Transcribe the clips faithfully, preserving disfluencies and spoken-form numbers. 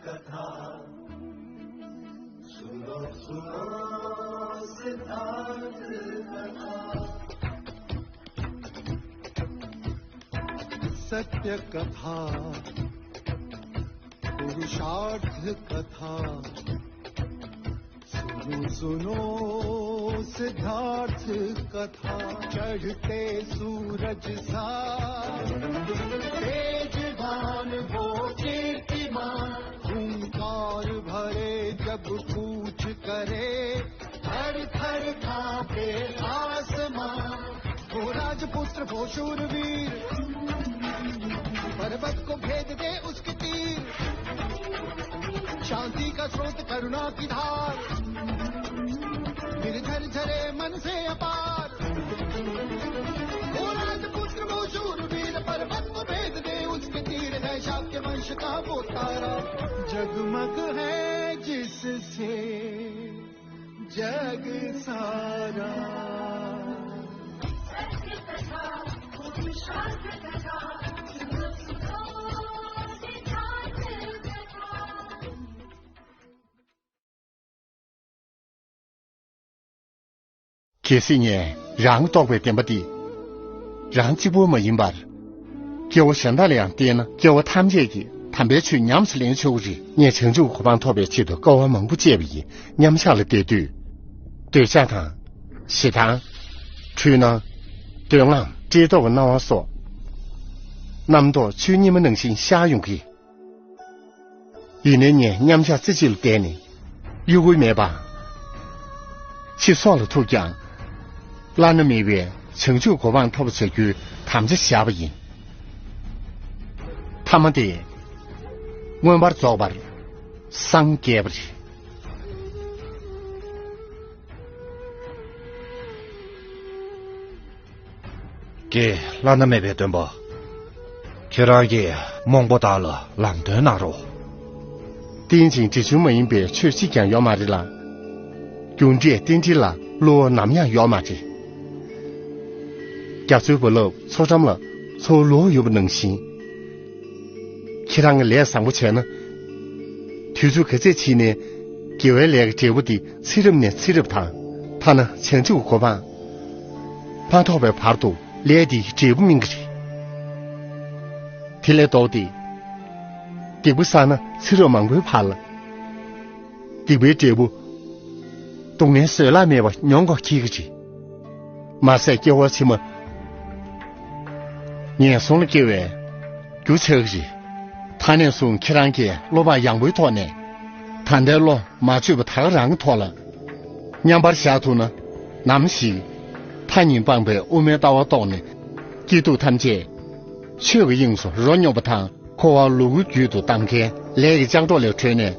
कथा सुनो सुनो सिद्धांत कथा। सत्य कथा पुरुषार्थ कथा सुनो सुनो सिद्धार्थ कथा। चढ़ते सूरज सा तेजवान वो कीर्तिमान। हुंकार भरे जब कूच करे थर थर कांपे आसमां। वो राजपुत्र वो शूरवीर पर्वत को भेद दे उसके तीर। शांति का स्रोत करुणा की धार निर्झर झरे मन से अपार। वो राजपुत्र वो शूरवीर पर्वत को भेद दे उसके तीर है शाक्य वंश का वो तारा। जगमग है जिससे जग सारा। གལ་སྲིད་ངས་རང་རྟོགས་པའི་བདེན་པ་འདི་རང་གཅིག་པུ་མ་ཡིན་པར། སྐྱེ་བོ་གཞན་དག་ལ་ཡང་བསྟན་ན། སྐྱེ་བོ་ཐམས་ཅད་ཀྱིས་དམ་པའི་ཆོས་ཉམས་སུ་ལེན་ཆོག་གི་རེད། ངས་བྱང་ཆུབ་གོ་འཕང་ཐོབ་པའི་ཆེད་དུ་དཀའ་བ་མང་པོ་སྤྱད་པ་ཡིན། མཉམ་བཞག་ལ་བསྡད་དུས། འདོད་ཆགས་དང་། ཞེ་སྡང་། འཁྲུལ་སྣང་། བསྟོད་བསྔགས། བཀྲེས་ལྟོགས་ཀྱི་སྣང་བ་སོགས། རྣམ་རྟོག་ཆུ་སྙིལ་མ་ནང་བཞིན་ཤར་ཡོང་གི། ཡིན་ནའི་ངས་མཉམ་བཞག་རྩེ་གཅིག་ལ་བསྡད་ནས་གཡོ་འགུལ་མེད་པ། ཕྱི་སྲོག་ལ་ཐུག་ཀྱང་། བླ་ན་མེད་པའི་བྱང་ཆུབ་གོ་འཕང་ཐོབ་པར་བྱ་རྒྱུའི་དམ་བཅའ་བཞག་པ་ཡིན། ཐ་མ་དེ་མངོན་པར་རྫོགས་པར་སངས་རྒྱས་པ་རེད། ཀྱེ་བླ་ན་མེད་པའི་སྟོན་པ། ཁྱེད་རང་གིས་རྨོངས་པ་དག་ལ་ལམ་སྟོན་གནང་རོགས། རྟེན་ཅིང་འབྲེལ་འབྱུང་མ་ཡིན་པའི་ཆོས་གཅིག་ཀྱང་ཡོད་མ་རེད་ལ། རྒྱུ་འབྲས་རྟེན་འབྲེལ་ལ་བསླུ་བ་ནམ་ཡང་ཡོད་མ་རེད། རྒྱ་མཚོའི་རྦ་རླབས་མཚོ་འགྲམ་ལ་མཚོ་ལུ་བ་ཡོད་པ་ནང་བཞིན། ཁྱེད་རང་གིས་ལས་བཟང་པོ་བྱས་ན། དུས་ཚོད་ག་ཚད་ཕྱིན་ནའི་དགེ་བའི་ལས་ཀྱི་འབྲས་བུ་དེ་ཚེ་རབས་ནས་ཚེ་རབས་དང་། ཐ་ན་བྱང་ཆུབ་གོ་འཕང་མ་ཐོབ་པའི་བར་དུ་ལས་དེའི་འབྲས་བུ་སྨིན་གྱི་རེད། དེ་ལས་ལྡོག་སྟེ། སྡིག་པ་བསགས་ན་ཚེ་རབས་མང་པོའི་བར་ལ། སྡིག་པའི་འབྲས་བུ། སྡུག་བསྔལ་བཟོད་གླགས་མེད་པ་མྱོང་དགོས་འཁེལ་གྱི་རེད། མ་ཟད་སྐྱེ་བ་ཕྱི་མ་ངན་སོང་ལ་སྐྱེ་བའི་རྒྱུ་ཆགས་ཀྱི་རེད། ད་ནས་བཟུང་ཁྱེད་རང་གིས་བློ་བག་ཡངས་པོའི་ཐོག་ནས་ད་ལྟའི་བློ་མ་བཅོས་པ་ད་ག་རང་གི་ཐོག་ལ་མཉམ་པར་བཞག་ཐུབ་ན། ནམ་ཞིག་མཐའ་གཉིས་སྤངས་པའི་དབུ་མའི་ལྟ་བ་རྟོགས་ནས་སྐྱིད་སྡུག་ཐམས་ཅད་ཆོས་ཀྱི་དབྱིངས་སུ་རོ་སྙོམས་པ་དང་། འཁོར་བ་ལུ་གུ་རྒྱུད་དུ་བསྡམ་མཁན་ལས་ཀྱི་ལྕགས་སྒྲོག་ལས་གྲོལ་ནས་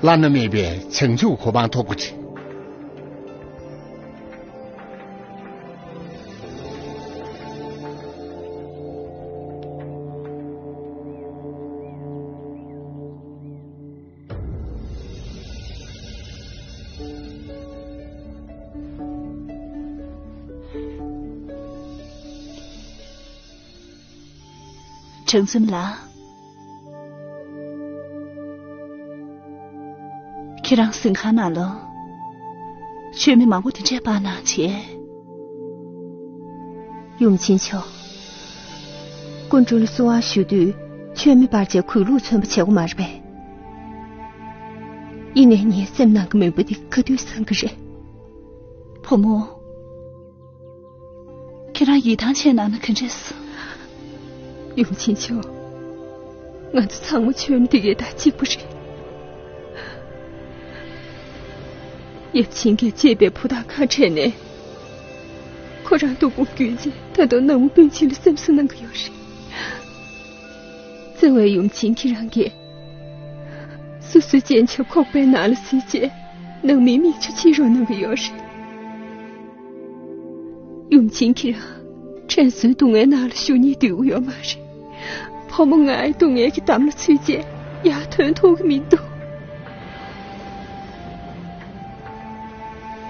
བླ་ན་མེད་པའི་བྱང་ཆུབ་གོ་འཕང་ཐོབ་དགོས་ཀྱི། དྲང་སེམས་ལགས། ཁྱེད་རང་གཟིམ་ཁང་ནང་ལ་མཆོད་མེ་མང་པོ་དེ་འདྲས་སྤར་གནང་བྱས། ཡུམ་ཆེན་མཆོག་སྐུ་མགྲོན་ལ་བསུ་བ་ཞུ་དུས་མཆོད་མེ་སྤར་བྱས་གུས་ལུགས་མཚོན་པ་བྱེད་དགོས་མ་རེད་པས། ཡིན་ནའི་ངའི་སེམས་ནང་གི་མོས་པ་འདི་ག་དུས་སངས་ཀྱི་རེད། བུ་མོ། ཁྱེད་རང་ཡིད་ཐང་ཆད་ན་ན་ག་འདྲས། ཡུམ་ཆེན་མཆོག་ང་ཚོ་ཚང་མ་ཆོས་མི་དེ་གའི་དང་གཅིག་པ་རེད། ཡབ་ཆེན་གྱིས་གཅེས་པའི་བུ་དང་ཁ་བྲལ་ནས། ཁོ་རང་སྡུག་པོ་བརྒྱུད་རྗེས་ད་དུང་ནང་མི་སྤུན་མཆེད་ལ་སེམས་གསོ་གནང་གི་ཡོད་རེད། བརྩེ་བའི་ཡུམ་ཆེན་ཁྱེད་རང་གིས། སོ་སོའི་སྤྱན་ཆབ་ཁོག་པའི་ནང་ལ་བསིལ་རྗེས་ནང་མིའི་མིག་ཆུ་ཕྱིས་རོགས་གནང་གི་ཡོད་རེད། ཡུམ་ཆེན་ཁྱེད་རང་དྲན་གསོའི་སྡུག་བསྔལ་ནང་ལ་བཞུགས་སྙིང་འདོད་ཀྱི་ཡོད་མ་རེད། བུ་མོ་ང་ཡི་སྡུག་བསྔལ་གྱི་འདམ་ལ་ཚུད་རྗེས་ཡར་ཐོན་ཐུབ་ཀྱི་མི་འདུག་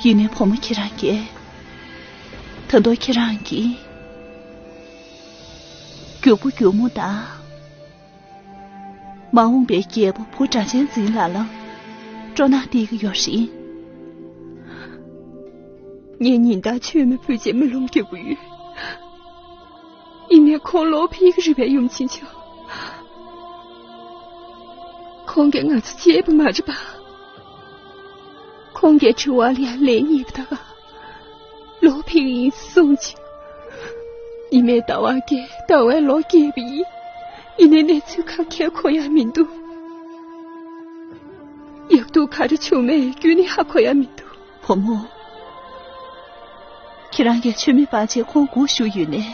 ཡིན་ནའི་བུ་མོ་ཁྱེད་རང་གིས། ད་དུང་ཁྱེད་རང་གིས། རྒྱུག་པོ་རྒྱུག་མོ་དང་། མ་འོངས་པའི་རྒྱལ་པོ་བུ་སྒྲ་གཅན་འཛིན་ལགས་ལ་སྤྲོ་སྣང་སྟེར་གྱི་ཡོད་རེད། ངས་ཉིན་ལྟར་མཆོད་མེ་ཕུལ་རྗེས་རྨི་ལམ་རྒྱག་གི་ཡོད། ཡིན་ནའི་ཁོང་ལོག་ཕེབས་ཀྱི་རེད་པས་ཡུམ་ཆེན་མཆོག་ཁོང་གིས་ང་ཚོ་བརྗེད་པ་མ་རེད་པ། ཁོང་གིས་དྲི་བ་ལ་ཡང་ལན་རྙེད་པ་དང་། ལོག་ཕེབས་ཀྱི་ཡིན་གསུངས་བྱུང་། ཉི་མའི་ཟླ་བ་འགས་ཟླ་བའི་ལོ་བརྒྱད་པ་ཡིན། ཡིན་ནའི་གནས་ཚུལ་གང་གས་གོ་ཡ་མི་འདུག་ཡག་སྡུག་ག་རེ་བྱུང་མེད་རྒྱུན་ནས་ཧ་གོ་ཡ་མི་འདུག་བུ་མོ། ཁྱེད་རང་གིས་མཆོད་མེ་སྤར་རྗེས་ཁོང་སྒུག་བཞུགས་ཡོད་ནའི།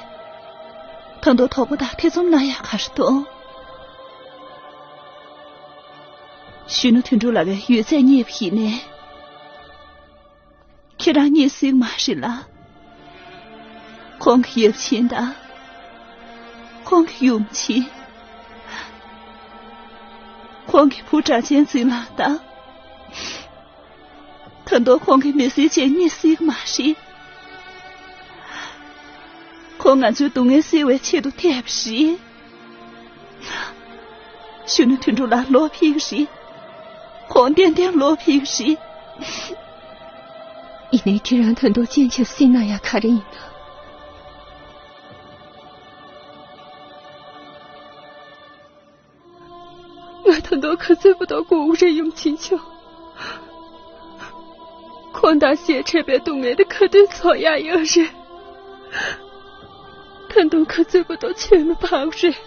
ད་དུང་དོགས་པ་དང་ཐེ་ཚོམ་གནང་ཡ་ག་རེ་འདུག་གཞོན་ནུ་དོན་གྲུབ་ལགས་ཀྱི་ཡོད་ཚད་རྙེད་པ་ཡིན་ནའི། ཁྱེད་རང་རྙེད་སྲིད་མ་རེད་ལ། ཁོང་གི་ཡབ་ཆེན་དང་། ཁོང་གི་ཡུམ་ཆེན། ཁོང་གི་བུ་སྒྲ་གཅན་འཛིན་ལགས་དང་། ད་དུང་ཁོང་གི་མི་སེར་བཅས་རྙེད་སྲིད་མ་རེད། ཁོང་ང་ཚོའི་སྡུག་བསྔལ་སེལ་བའི་ཆེད་དུ་ཐེབས་པ་རེད། གཞོན་ནུ་དོན་གྲུབ་ལགས་ལོག་ཕེབས་ཀྱི་རེད། ཁོང་ཏན་ཏན་ལོག་ཕེབས་ཀྱི་རེད། ཡིན་ནའི་ཁྱེད་རང་ད་དུང་སྤྱན་ཆབ་སྲིད་ན་ཡང་ག་རེ་ཡིན་ནམ། ང་ད་དུང་ག་ཚོད་བར་དུ་སྒུག་རེད་ཡུམ་ཆེན་མཆོག་ཁོང་དང་ཞལ་འཕྲད་པའི་སྡུག་བསྔལ་དེ་ག་དུས་ཚོར་ཡག་ཡོད་རེད། ད་དུང་ག་ཚོད་བར་དུ་མཆོད་མེ་སྤར་དགོས་རེད།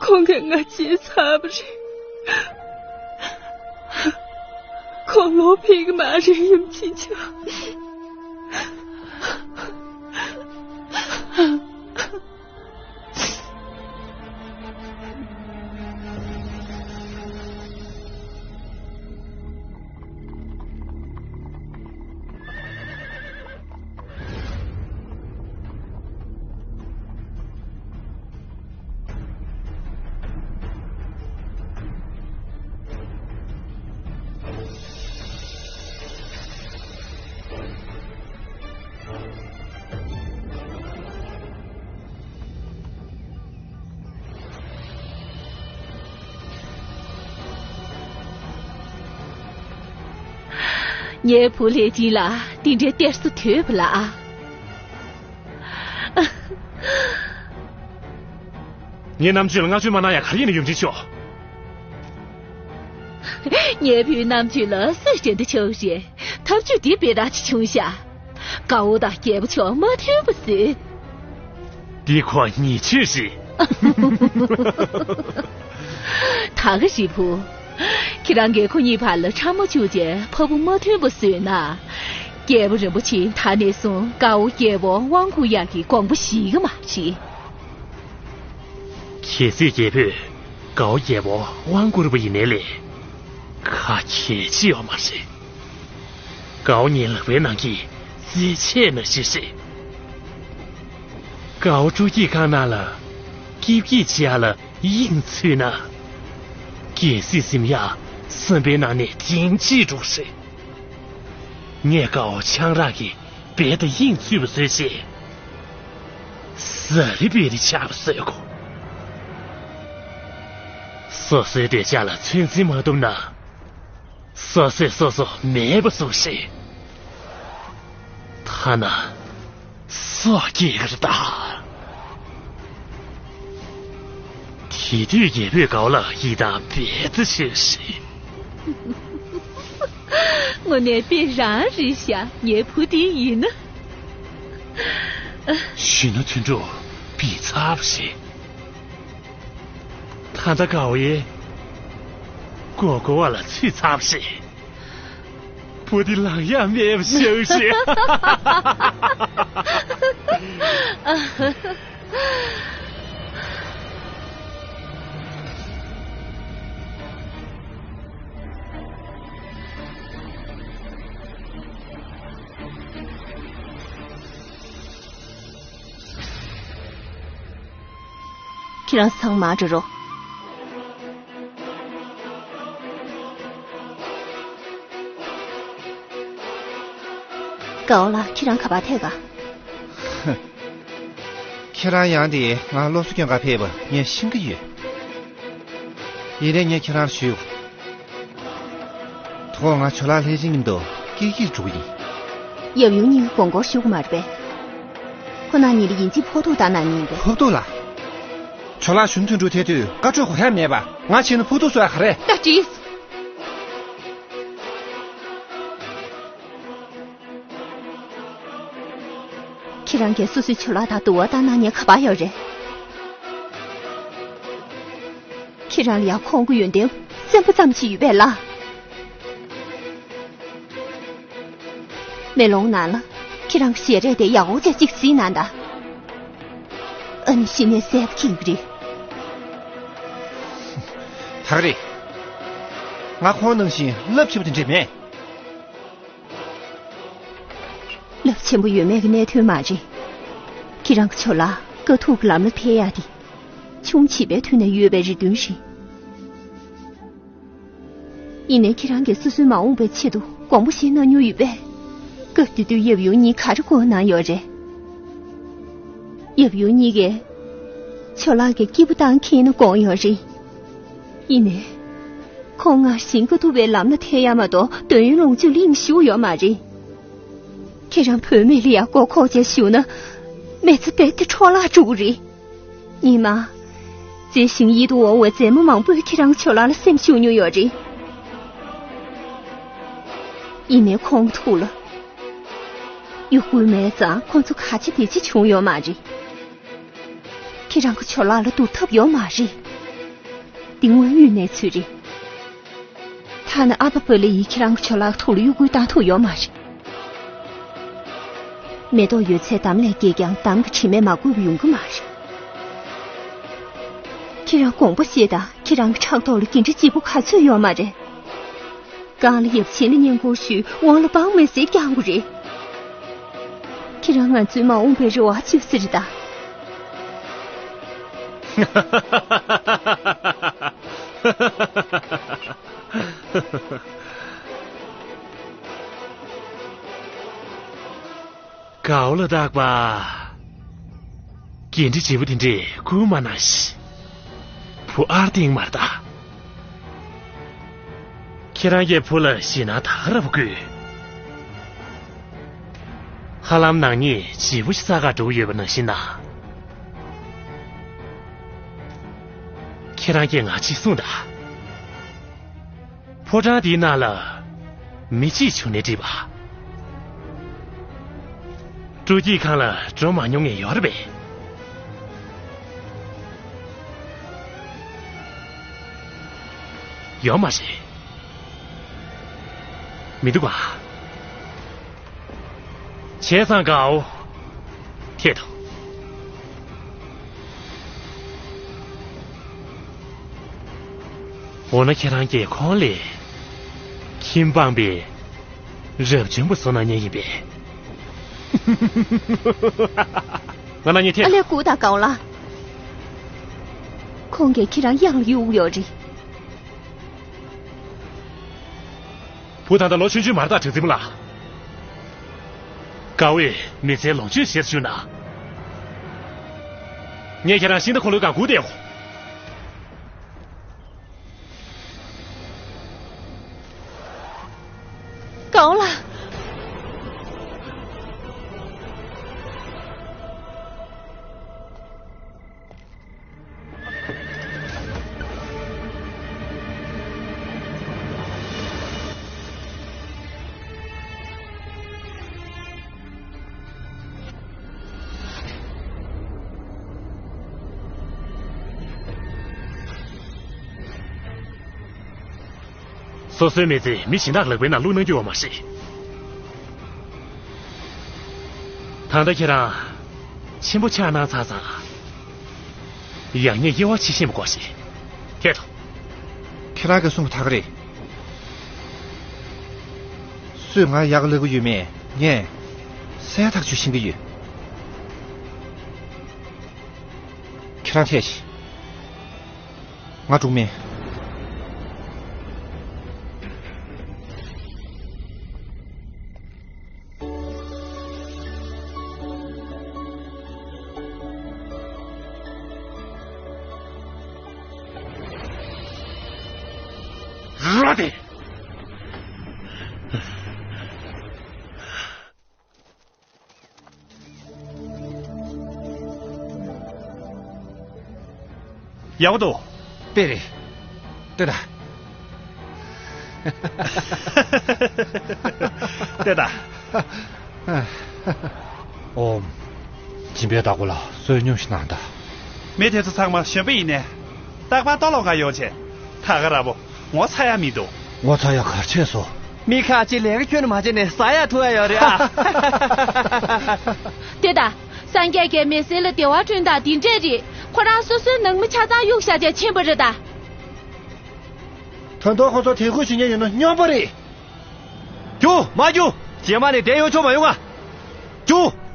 ཁོང་གིས་ང་བརྗེད་ཚར་བ་རེད། ཁོང་ལོག་ཕེབས་ཀྱི་མ་རེད་ཡུམ་ཆེན་མཆོག་ངའི་བུ་ལྷས་སྦྱིན་ལ་འདི་འདྲའི་གཏེར་གསོ་དོད་པ་ལ། ངའི་རྣམ་དཔྱོད་ལ་བསྔགས་བརྗོད་མ་གནང་ཡ་ག་རེ་ཡིན་ནམ་ཡུམ་ཆེན་མཆོག་ངའི་བུའི་རྣམ་དཔྱོད་ལ་སུས་དྲན་དུ་ཆུག་རེད། ཐབས་ཇུས་འདི་དཔེ་ར་ཅིག་བྱུང་ཤག་དགའ་བོ་དང་རྒྱལ་པོ་མཆོག་མ་མཐུན་པ་བཟོས། འདི་ཁོ་ཉེས་ཆད་རེད། ད་ག་རེད་བུ། ཁྱེད་རང་གིས་ཁོ་གཉིས་བར་ལ་ཕྲ་མོ་བཅུག་རྗེས་ཕ་བུ་མ་མཐུན་པ་བཟོས་ན། རྒྱལ་པོ་རིན་པོ་ཆེ་ད་ནས་བཟུང་དགའ་བོ་རྒྱལ་པོ་དབང་བསྐུར་ཡག་གི་དགོངས་པ་བཞེས་ཀྱི་མ་རེད། གལ་སྲིད་རྒྱལ་པོས་དགའ་བོ་རྒྱལ་པོ་དབང་བསྐུར་བ་ཡིན་ནའི་ལས། ཁ་གྱེས་ཅི་ཡོད་མ་རེད། དགའ་བོ་ངའི་ལག་པའི་ནང་གི་རྩེད་ཆས་ནང་བཞིན་རེད། དགའ་བོ་སྤྲོ་སྐྱིད་ཁང་ནང་ལ་སྐྱིད་སྐྱིད་བྱེད་ཡ་ལ་དབྱིངས་ཚུད་ན། གལ་སྲིད་སིམ་ཡ་བསམ་པའི་ནང་ནས་དེང་ཅི་འགྲོ་རེད། ངས་དགའ་བོ་ཆང་རག་གི་རྦད་དེ་དབྱིངས་ཚུད་པ་བཟོས་བྱས། ཟ་རི་བེ་རི་ཆགས་པ་བཟོས་གོ། སོ་སོའི་འདོད་ཆགས་ལ་ཚོད་འཛིན་མ་ཐུབ་ན། སོ་སོས་སོ་སོ་མེད་པ་བཟོ་ཤེས། ཐ་ན་སྲོག་སྐྱེལ་གི་རེད་ད། དེ་དུས་རྒྱལ་པོས་དགའ་བོ་ལ་ཡིད་ཐང་རྦད་དེ་ཆེ་ཞིང་། དངོས་གནས་དཔེ་རང་རེད་ཤག་ངའི་བུ་དེ་ཡིན་ན། གཞོན་ནུ་དོན་གྲུབ་བི་ཚབ་ཞིག་ད་ལྟ་དགའ་བོ་ཡིས་མགོ་སྐོར་བ་ལ་ཚུད་ཚར་བ་རེད། བུ་འདི་ལང་ཡག་མེད་པ་ཤག་ཤག་ཁྱེད་རང་ཚང་མ་འགྲོ་རོགས། དགའ་བོ་ལགས། ཁྱེད་རང་ག་པར་ཐད་ག་ཁྱེད་རང་ཡང་དེ་ང་སློབ་གསོ་སྐྱོན་ག་ཕེབས་པ་ངས་ཤེས་ཀྱི་ཡོད། དེ་རིང་ངས་ཁྱེད་རང་ཞུས། དོ་ང་ཇོ་ལགས་ལྷས་བྱིན་གྱི་མདོ་ཀིར་ཀིར་འགྲོ་གི་ཡིན། ཡབ་ཡུམ་གཉིས་ཀྱི་དགོངས་སྐོར་ཞུ་གི་མ་རེད་པས། ཁོ་ན་ཉིན་རེ་ཡིན་གཅིག་ཕོག་ཐུག་བཏང་གནང་ཉིན་པས། ཕོག་ཐུག་ལ། ཇོ་ལགས་གཞོན་དུས་འགྲོ་ཐལ་དུས་བཀའ་འཁྲོལ་གོ་ཡ་མེད་པ། ང་བྱས་ན་ཕོག་ཐུག་བཟོ་ཡ་ག་རེ། ད་བྲིས། ཁྱེད་རང་གིས་སོ་སོའི་ཇོ་ལགས་དང་དུ་བ་བཏང་གནང་ཉེན་ཁ་པར་ཡོད་རེད། ཁྱེད་རང་ལ་ཡང་ཁོང་གི་ཡོན་ཏན་བཙན་པོ་ཙམ་ཞིག་ཡོད་པས་ལ། མེ་ལོང་ནང་ལ་ཁྱེད་རང་གི་ཞལ་རས་དེ་ཡག་པོ་ཅིག་གཟིགས་གནང་དང་། ཨ་ནི་གཞི་ནས་གསལ་པོ་མཁྱེན་གྱི་རེད། ད་ག་རེད། ང་ཁོང་ནང་བཞིན་རླབས་ཆེན་པོ་དེ་འདྲས་མེད། རླབས་ཆེན་པོ་ཡོད་མེད་ཀྱི་གནད་དོན་མ་རེད། ཁྱེད་རང་གི་ཇོ་ལགས་དཀའ་ཐུབ་ཀྱི་ལམ་ལ་ཐེག་ཡག་དེ་ཆུང་བྱིས་པའི་དུས་ནས་ཡོད་པའི་རེ་འདུན་རེད། ཡིན་ནའི་ཁྱེད་རང་གིས་སོ་སོའི་མ་འོངས་པའི་ཆེད་དུ་དགོངས་པ་བཞེས་གནང་མྱོང་ཡོད་པས། སྐབས་དེ་དུས་ཡབ་ཡུམ་གཉིས་ག་རེ་གོ་གནང་ཡོད་རེད། ཡབ་ཡུམ་གཉིས་ཀས་ཇོ་ལགས་ཀྱི་སྐྱིད་པོ་བཏང་མཁན་ནི་དགོངས་ཡོད་རེད། ཡིན་ནའི། ཁོང་སྔར་བཞིན་དཀའ་ཐུབ་པའི་ལམ་ལ་ཐེག་ཡ་མ་གཏོགས་འདོད་ཡོན་ལོངས་སྤྱོད་ལ་ཞུགས་ཡོད་མ་རེད། ཁྱེད་རང་བུད་མེད་ལ་ཡ་མགོ་འཁོར་བྱས་བཞུགས་ན། མི་ཚེ་རྦད་དེ་འཕྲོ་བརླག་འགྲོ་གི་རེད། ཉི་མ། མཛེས་ཤིང་ཡིད་དུ་འོང་བའི་མཛེས་མ་མང་པོས་ཁྱེད་རང་ཇོ་ལགས་ལ་སེམས་ཤུགས་མྱོང་ཡོད་རེད། ཡིན་ནའི་ཁོང་ཐུགས་ལ་ཡུ་གུ་མེད་ཙང་ཁོང་ཚོ་ག་ཅི་དེ་ཅི་བྱུང་ཡོད་མ་རེད། ཁྱེད་རང་གི་ཇོ་ལགས་ལ་བསྡུར་ཐབས་ཡོད་མ་རེད། འདི་དངོས་ཡོད་གནས་ཚུལ་རེད། ཐ་ན་ཨ་ཕ་བོ་ལེ་ཡིས་ཁྱེད་རང་གི་ཇོ་ལགས་ཐུགས་ལ་གཡོ་འགུལ་བཏང་ཐུབ་ཡོད་མ་རེད། མེ་ཏོག་ཡོད་ཚད་འདམ་ལས་རྒྱས་ཀྱང་འདམ་གྱི་དྲི་མས་མ་གོས་པ་ཡོང་གི་མ་རེད། ཁྱེད་རང་དགོངས་པ་བཞེས་དང་། ཁྱེད་རང་གི་ཕྲག་ཐོག་ལ་འགན་འཁྲི་ལྗིད་པོ་ག་ཚོད་ཡོད་མ་རེད། གང་ལ་ཡབ་ཆེན་ལ་བསྙེན་བཀུར་ཞུས། དབང་ལུང་དཔག་མེད་ཟས་བསྐྱང་དགོས་རེད། ཁྱེད་རང་ང་ཚོའི་མ་འོངས་པའི་རེ་བ་བཅོལ་ཟེར་ད། གའོ་ལ་བདག་པ། འགན་འཁྲི་ལྗིད་པོ་དེ་འདྲས་བསྐུལ་མ་གནང་ཞིག་བུ་ཨར་སྟེང་མར་ད། ཁྱེད་རང་གིས་བུ་ལ་ཞེད་སྣང་ད་ག་རང་བསྐུལ། ཧ་ལམ་ནག་ཉེས་ལྗིད་པོ་ཞིག་བསགས་ག་འགྲོ་གི་ཡོད་པ་ནང་བཞིན་གནང་། ཁྱེད་རང་གིས་ང་ཅིག་གསུངས་དང་། ཕོ་བྲང་འདིའི་ནང་ལ་མི་གཅིག་བྱུང་ནས་འགྲིག་པ། སྤྲོ་སྐྱིད་ཁང་ལ་འགྲོ་མ་མྱོང་མཁན་ཡོད་རེད་པས། ཡོད་མ་རེད། མི་འདུག་ག་བྱས་ཙང་དགའ་བོ། ཁྱེད་དང་། འོ་ན་ཁྱེད་རང་གིས་ཁོང་ལ་ཁྱིམ་སྤངས་པའི་རབ་བྱུང་པ་བཟོ་གནང་མཁན་ཡིན་པས། ང་གནང་མཁན་ཐད། ཨ་ལས། སྒུག་དང་། དགའ་བོ་ལགས། ཁོང་གིས་ཁྱེད་རང་གཡང་ལ་གཡུག་ཡོད་རེད། བུ་ད་ལྟ་ལོ་ཆུང་ཆུང་མ་རེད་ད། དྲིན་ཆེན་མོ་ལགས། དགའ་བོས་མི་ཚེའི་ལོངས་སྤྱོད་བྱེད་དུ་བཅུག་ན། ངས་ཁྱེད་རང་ཤིང་རྟ་འཁོར་ལོའི་སྒང་སྒུག་བསྡད་ཡོང་། དགའ་བོ་ལགས། སོ་སོའི་མི་ཚེ་མི་གཞན་དག་ལག་པའི་ནང་བླུགས་གནང་རྒྱུ་ཡོད་མ་རེད། ད་ལྟ་ཁྱེད་རང་ཆེན་པོ་ཆགས་གནང་ཚར་ཙང་། ཡག་ཉེས་དབྱེ་བ་ཕྱེ་ཤེས་པ་དགོས་ཤིང་། ཁྱེད་དང་། ཁྱེད་རང་གིས་གསུངས་པ་ད་ག་རེད། སུས་ང་ཡག་ལབ་ཀྱི་ཡོད་མེད་ངས་གསལ་ཐག་ཆོད་ཤེས་ཀྱི་ཡོད། ཁྱེད་རང་ཐད་ཤིག་ང་འགྲོ་གི་མིན། ཡག་པོ་འདུག་དཔེ་རེད། ལྟོས་དང་། ལྟོས་དང་། ཨོམ། སྦྱིན་པའི་བདག་པོ་ལ་བསོད་སྙོམས་ཤིག་གནང་དང་། མི་དེ་ཚོ་ཚང་མ་གཞོན་པ་ཡིན་ནས། རྟག་པར་ལྟོ་སློང་ག་ཡོང་བྱས། ད་ག་ར་བོ་ངོ་ཚ་ཡ་མི་འདུག་ངོ་ཚ་ཡ་ག་རེ་བྱས་སོང་། མི་ཁ་ཅིག་ལས་ཀ་ཁྱོན་ནས་མ་བྱས་ནས་ཟ་ཡ་འཐུང་ཡ་ཡོད་རེད་ཨ། དེ་ད། སངས་རྒྱས་ཀྱིས་མི་སེར་ལ་བདེ་བ་བསྐྲུན་སྟངས་འདི་འདྲས་རེད། ཁོ་རང་སོ་སོའི་ནང་མི་ཆ་ཚང་གཡུག་བཞག་བྱས་ཕྱིན་པ་རེད་ད། ད་དུང་ཁོ་ཚོ་དད་གུས་བྱེད་མཁན་ཡོད་ན་སྙམ་པ་རེད། རྒྱུགས། མ་རྒྱུགས། རྗེས་མ་ནས་བསྡད་ཡོང་ཆོག་མ་ཡོང་ང་། རྒྱུགས།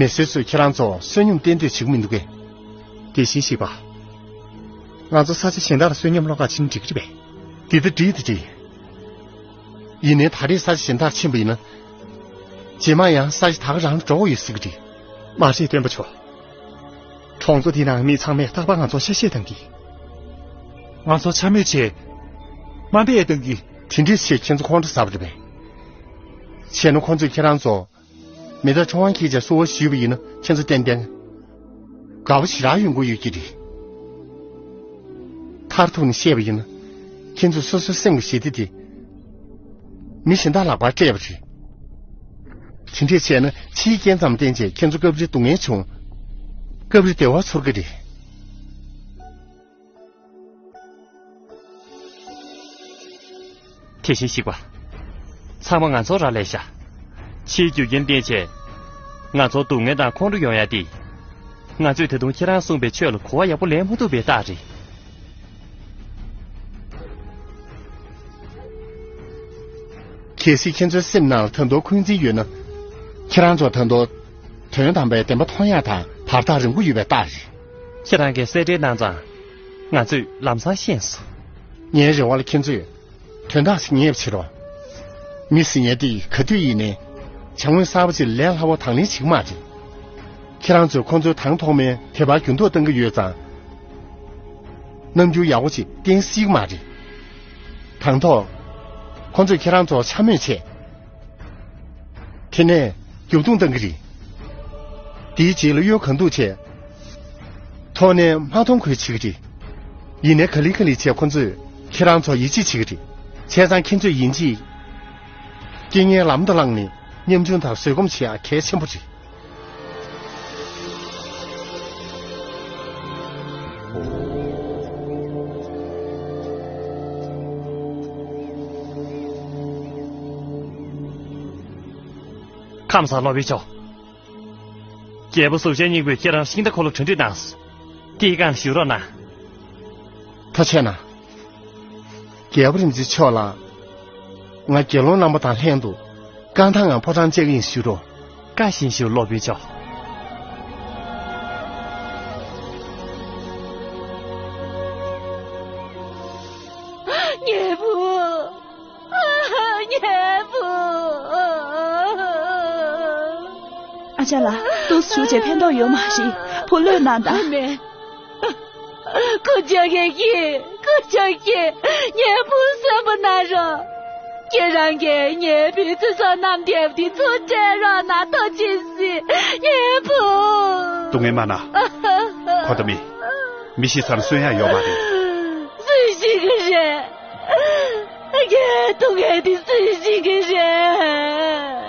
མི་སེར་ཚོས་ཁྱེད་རང་ཚོ་བསོད་སྙོམས་བསྟེན་འདོད་བྱེད་ཀྱི་མི་འདུག་གས། དེ་བཞིན་གཤེགས་པ། ང་ཚོ་ས་ཆ་གཞན་དག་ལ་བསོད་སྙོམས་སློང་ག་ཕྱིན་འགྲིག་གི་རེད་པས། འདི་ལྟ་འགྲིག་འདི་འགྲིག་ཡིན་ནའི་ད་རེས་ས་ཆ་གཞན་དག་ཕྱིན་པ་ཡིན་ན། རྗེས་མ་ཡང་ས་ཆ་ད་ག་རང་ལ་འགྲོ་དགོས་ཡོད་སྲིད་ཀྱི་རེད། མ་རེད་སྟོན་པ་མཆོག་གྲོང་ཚོ་འདི་ནང་མི་ཚང་མས་རྟག་པར་ང་ཚོར་ཆ་ཤས་གཏང་གི། ང་ཚོར་འཕྱ་སྨོད་བྱས། དམའ་འབེབས་གཏང་གི། དེ་འདྲས་བྱས་ཁྱེད་ཚོ་ཁོང་ཁྲོ་ཟ་བ་རེད་པས། བྱས་ན་ཁོང་ཚོས་ཁྱེད་རང་ཚོ་མི་དག་ཁྲོམ་དབང་འཁྱེར་བྱས་གསོལ་བ་ཞུས་པ་ཡིན་ན་ཁྱེད་ཚོ་ཏན་ཏན་དགའ་པོ་ཞེ་དྲག་ཡོང་གི་ཡོད་ཀྱི་རེད། མཐར་ཐུག་ནས་བཤད་པ་ཡིན་ན། ཁྱེད་ཚོས་སོ་སོའི་སེམས་ཀྱི་ཞི་བདེ་དེ་མི་གཞན་དག་ལག་པར་སྤྲད་པ་རེད། དེ་འདྲས་བྱས་ན་ཕྱིའི་རྐྱེན་ཙམ་བརྟེན་བྱས་ཁྱེད་ཚོ་སྐབས་རེ་སྡུག་བསྔལ་བྱུང་། སྐབས་རེ་བདེ་བ་ཚོར་གི་རེད། དེ་བཞིན་གཤེགས་པ། ཚང་མ་ང་ཚོར་རག་ལས་ཤག་ཕྱིའི་རྒྱུ་རྐྱེན་བརྟེན་བྱས། ང་ཚོར་སྡུག་བསྔལ་དང་ཁོང་ཁྲོ་ཡོང་ཡ་དེ། ང་ཚོས་ད་དུང་ཁྱེད་རང་གསུངས་པའི་ཆོས་ལ་གོ་བ་ཡག་པོ་ལེན་མ་ཐུབ་པའི་རྟགས་རེད། གལ་སྲིད་ཁྱེད་ཚོའི་སེམས་ནང་ལ་ད་དུང་འཁོན་འཛིན་ཡོད་ན། ཁྱེད་རང་ཚོར་ད་དུང་དོན་དམ་པའི་བདེན་པ་མཐོང་ཡག་དང་བར་ཐག་རིང་པོ་ཡོད་པའི་རྟགས་རེད། ཁྱེད་རང་གིས་གསལ་བསྒྲགས་གནང་ཙང་། ང་ཚོས་ལམ་སང་ཤེས་སོང་། ངའི་རེ་བ་ལ་ཁྱེད་ཚོས་དོན་དག་ཞིག་ངེས་པ་བྱེད་རོགས། མི་ཟེར་མཁན་དེ་ག་དུས་ཡིན་ནའི་བྱ་དངོས་གསར་པ་ཅིག་ལས་སླ་བོ་དང་ལེན་བྱེད་ཀྱི་མ་རེད། ཁྱེད་རང་ཚོས་ཁོང་ཚོའི་དང་ཐོག་མའི་དད་པ་འགྱུར་ལྡོག་གཏང་གི་ཡོད་ཙང་། རྣམ་འགྱུར་ཡག་པོ་ཅིག་བསྟན་སྲིད་ཀྱི་མ་རེད། དང་ཐོག་ཁོང་ཚོས་ཁྱེད་རང་ཚོར་འཕྱ་སྨོད་བྱས། དེ་ནས་རྒྱབ་རྡུང་བཏང་གི་རེད། དེའི་རྗེས་ལ་གཡོལ་གང་ཐུབ་བྱས། ཐོག་ནས་མ་མཐོང་ཁུལ་བྱེད་ཀྱི་རེད། ཡིན་ནའི་ག་ལེ་ག་ལེ་བྱས་ཁོ་ཚོས་ཁྱེད་རང་ཚོར་ཡིད་ཆེས་བྱེད་ཀྱི་རེད། བྱས་ཙང་ཁྱེད་ཚོས་ཡིན་གཅིག་རྐྱེན་ངན་ལམ་དུ་བསླངས་ནས་ཉམ་ཆུང་དང་བཟོད་སྒོམ་བྱེད་ཡག་གལ་ཆེན་པོ་རེད། ཁམས་བཟང་སློབ་དཔོན་མཆོག་རྒྱལ་པོ་གཟུགས་ཅན་སྙིང་པོས་ཁྱེད་རང་ཤིང་རྟ་འཁོར་ལོ་གྲ་སྒྲིག་གནང་སོང་། དེའི་སྒང་ལ་བཞུགས་རོགས་གནང་། ཐུགས་རྗེ་གནང་། རྒྱལ་པོ་རིན་པོ་ཆེ་མཆོག་ལ། ང་དགེ་སློང་རྣམ་པ་དང་ལྷན་དུ་རྐང་ཐང་ངང་ཕོ་བྲང་བཅར་གྱི་ཡིན་ཞུ་རོགས། བཀའ་བཞིན་ཞུ་སློབ་དཔོན་མཆོག་ཉལ་བུ། ཉལ་བུ། ཨ་ཅག་ལགས། འདུག་སེ་བཞུགས་བྱས་ཕན་ཐོགས་ཡོད་མ་རེད། བུ་ལོན་གནང་དང་། མེད། སྐུ་ཅག་གིས། སྐུ་ཅག་གིས་ཉལ་བུ་གསོན་པོ་གནང་རོགས། ཁྱེད་རང་གིས་ཉལ་བུའི་ཚེ་སྲོག་བསྣམས་བསྡད་པ་དེ་ཚུར་སྤྲད་རོགས་གནང་། ཐུགས་རྗེ་གཟིགས། ཉལ་བུ། སྡུག་བསྔལ་མ་གནང་། ཁོ་ད་མི། མི་ཤི་ཚར་ན་གསོན་ཡག་ཡོད་མ་རེད། སུས་ཤེས་ཀྱི་རེད། ངའི་སྡུག་བསྔལ་འདི་སུས་ཤེས་ཀྱི་རེད།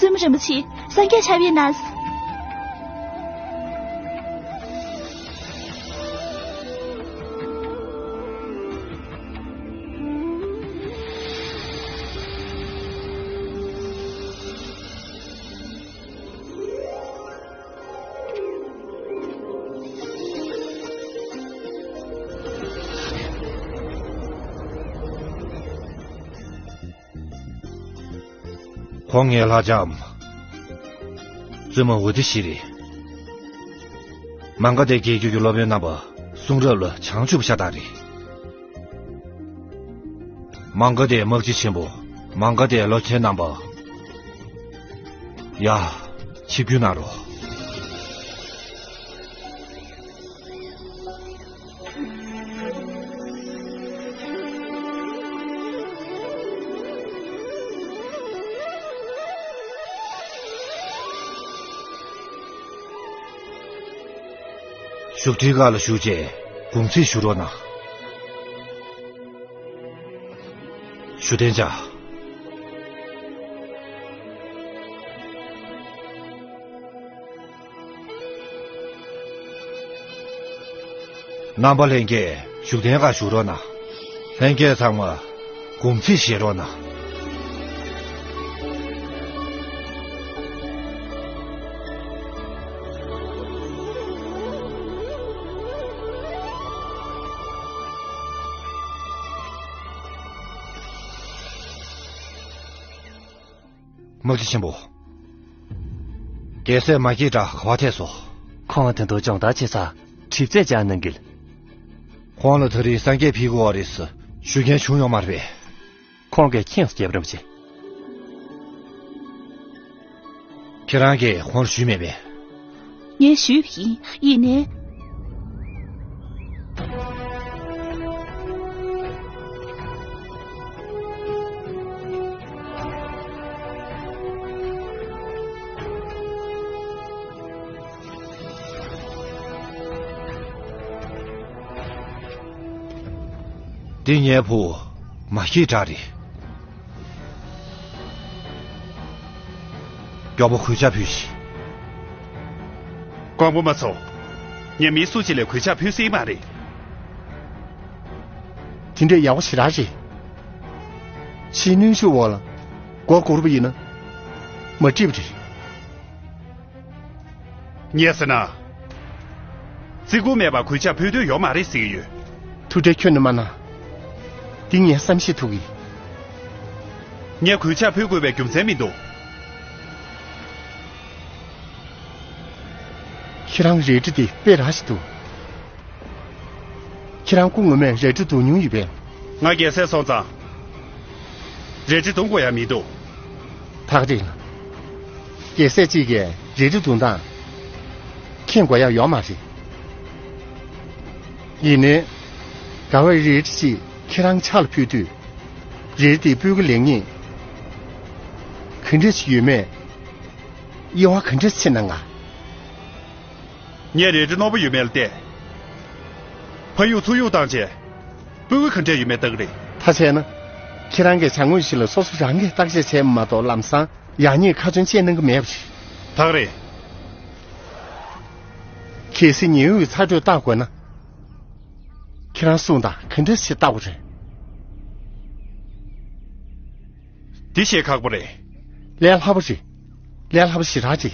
བཙུན་མོ་རིན་པོ་ཆེ། སངས་རྒྱས་ཆབ་ཡིན་ན། ཁོང་ངའི་ལྷ་ལྕམ། བཙུན་མོ་ཝུ་ཏི་ཤི་རེད། མ་ག་དྷའི་རྒྱལ་རྒྱུད་ཀྱི་སློབ་དཔོན་རྣམ་པ་གསུང་རབ་ལ་བྱང་ཆུབ་ཤ་སྟག་རེད། མ་ག་དྷའི་དམག་སྤྱི་ཆེན་པོ། མ་ག་དྷའི་བློ་མཁན་རྣམ་པ། ཡ། ཆིབས་བསྒྱུར་གནང་རོགས། བཞུགས་ཁྲིའི་ཁ་ལ་བཞུགས་བྱས་དགུང་ཚིགས་ཞུ་རོགས་གནང་། བཞུགས་གདན་འཇགས། རྣམ་པ་ལྷན་རྒྱས་བཞུགས་གདན་ཁ་བཞུགས་རོགས་གནང་། ལྷན་རྒྱས་ཚང་མ་དགུང་ཚིགས་བཞེས་རོགས་གནང་། དམག་སྤྱི་ཆེན་པོ། རྒྱལ་སྲས་མ་སྐྱེས་དགྲ་ག་པར་ཐལ་སོང་། ཁོང་དོན་དུ་སྦྱོང་བརྡར་བྱེད་ས་གྲིབ་རྩེ་བཅར་གནང་གིལ། ཁོང་ལ་ད་རེས་སངས་རྒྱས་ཕེབས་དགོས་པ་རེད་ཟེར་ཞུ་མཁན་བྱུང་ཡོད་མ་རེད་པས། ཁོང་གིས་མཁྱེན་སོང་རྒྱལ་པོ་རིན་པོ་ཆེ། ཁྱེད་རང་གིས་ཁོང་ལ་ཞུས་མེད་པས། ངས་ཞུས་པ་ཡིན། ཡིན་ནའི། འདི་ངའི་བུ་མ་སྐྱེས་དགྲ་རེད། མགྱོགས་པོ་གུས་ཕྱག་ཕུལ་ཤིག། ཀོང་པོ་མ་ཚོ། ངས་མི་སུ་གཅིག་ལ་གུས་ཕྱག་ཕུལ་སྲིད་མ་རེད། དེ་འདྲ་ཡག་པོ་ཞེ་དྲག་རེད། ཕྱིའི་གནོན་ཤུགས་འོག་ལ་མགོ་སྒུར་བ་ཡིན་ན་མ་འགྲིག་པ་རེད། ངས་ཟེར་ན། བརྩི་བཀུར་མེད་པར་གུས་ཕྱག་ཕུལ་འདོད་ཡོད་མ་རེད་ཟེར་གྱི་ཡོད། ཐུགས་ཁྲལ་ཁྱོན་ནས་མ་གནང་། འདི་ངས་བསམ་ཤེས་ཐུབ་ཀྱི། ངས་གུས་ཕྱག་ཕུལ་དགོས་པའི་རྒྱུ་མཚན་མི་འདུག། ཁྱེད་རང་རལ་གྲི་དེ་དཔེ་རག་ཞིག་འདུག། ཁྱེད་རང་སྐུ་ངོ་མས་རལ་གྲི་རྡུང་མྱོང་ཡོད་པས། ང་རྒྱལ་སྲས་སོང་ཙང་། རལ་གྲི་རྡུང་དགོས་ཡ་མི་འདུག། ཐག་རིང་ལ། རྒྱལ་སྲས་གཅིག་གིས་རལ་གྲི་རྡུང་སྟངས་མཁྱེན་དགོས་ཡ་ཡོད་མ་རེད། ཡིན་ནའི། ག་བའི་རལ་གྲི་གཅིག་ཁྱེད་རང་ཕྱག་ལ་ཕུལ་དུས། རལ་གྲི་དེ་སྤུས་ཀ་ལེགས་ཉེས། ག་འདྲ་ཞིག་ཡོད་མེད། དབྱེ་བ་ག་འདྲ་ཕྱེ་གནང་ང་། ངས་རལ་གྲི་རྣོ་པོ་ཡོད་མེད་ལ་བལྟས། ཕར་གཡུག་ཚུར་གཡུག་བཏང་བྱས། སྤུས་ཀ་ག་འདྲ་ཡོད་མེད་བལྟ་གི་རེད། ད་བྱས་ན། ཁྱེད་རང་གིས་བྱ་དངོས་ཤིག་ལ་སོ་སོ་རང་གིས་བརྟག་དཔྱད་བྱས་མ་གཏོགས་ལམ་སང་ཡག་ཉེས་ཁ་ཚོན་བཅད་གནང་གི་མེད་པ་རེད། ད་ག་རེད། གལ་སྲིད་ཉི་འོད་ཚ་དྲོད་བརྟག་དགོས་ན། ཁྱེད་རང་གསུངས་དང་ག་འདྲ་ཞིག་བརྟག་པ་རེད། འདི་བཤད་ཁག་པོ་རེད། ལས་སླ་པོ་རེད། ལས་སླ་པོ་ཞེ་དྲག་རེད།